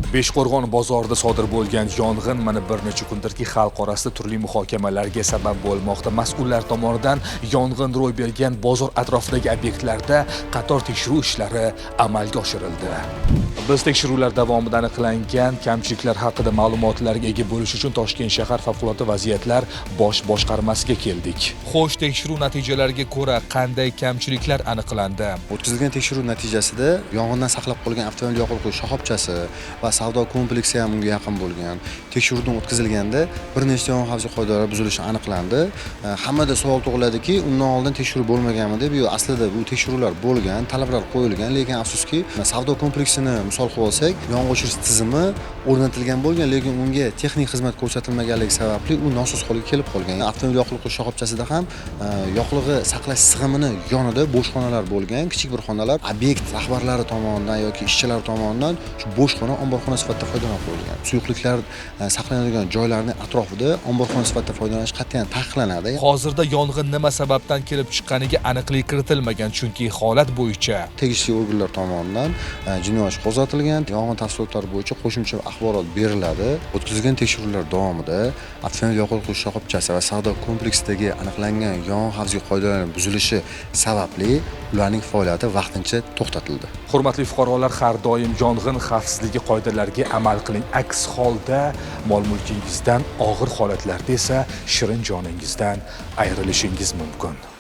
Beshqo'rg'on bozorida sodir bo'lgan yong'in mana bir necha kundirki xalq orasida turli muhokamalarga sabab bo'lmoqda. Mas'ullar tomonidan yong'in ro'y bergan bozor atrofidagi obyektlarda qator tekshiruv ishlari amalga oshirildi. Biz tekshiruvlar davomida aniqlangan kamchiliklar haqida ma'lumotlarga ega bo'lish uchun Toshkent shahar favqulodda vaziyatlar bosh boshqarmasiga keldik. Xo'sh, tekshiruv natijalariga ko'ra qanday kamchiliklar aniqlandi? O'tkazilgan tekshiruv natijasida yong'indan saqlab qolgan avtomobil yoqilg'i shoxobchasi va savdo kompleksi ham unga yaqin bo'lgan. Tekshiruvdan o'tkazilganda bir nechta yong'in xavfsizligi qoidalari buzilishi aniqlandi. Hammada savol tug'iladiki, undan oldin tekshiruv bo'lmaganmi deb. Yo'q, aslida bu tekshiruvlar bo'lgan, talablar qo'yilgan, lekin afsuski, savdo kompleksini misol qilib olsak, yong'in o'chirish tizimi o'rnatilgan bo'lgan, lekin unga texnik xizmat ko'rsatilmaganligi sababli u nosoz holga kelib qolgan. Avtomobil yoqilg'i shoxobchasida ham yoqilg'i saqlash sig'imini yonida bo'sh xonalar bo'lgan, kichik bir xonalar obyekt rahbarlari tomonidan yoki ishchilar tomonidan shu bo'sh xona omborxona sifatida foydalanib qo'yilgan. Suyuqliklar saqlanadigan joylarning atrofida omborxona sifatida foydalanish qat'iyan taqiqlanadi. Hozirda yong'in nima sababdan kelib chiqqaniga aniqlik kiritilmagan, chunki holat bo'yicha tegishli organlar tomonidan jinoiy ish qo'zg'atilgan. Yong'in tafsilotlari bo'yicha qo'shimcha axborot beriladi. O'tkazilgan tekshiruvlar davomida avtomobil yoqilg'i shoxobchasi va savdo kompleksidagi aniqlangan yong'in xavfsizligi qoidalarining buzilishi sababli ularning faoliyati vaqtincha to'xtatildi. Hurmatli fuqarolar, har doim yong'in xavfsizligi qoidalariga amal qiling. Aks holda mol-mulkingizdan, og'ir holatlarda esa shirin joningizdan ayrilishingiz mumkin.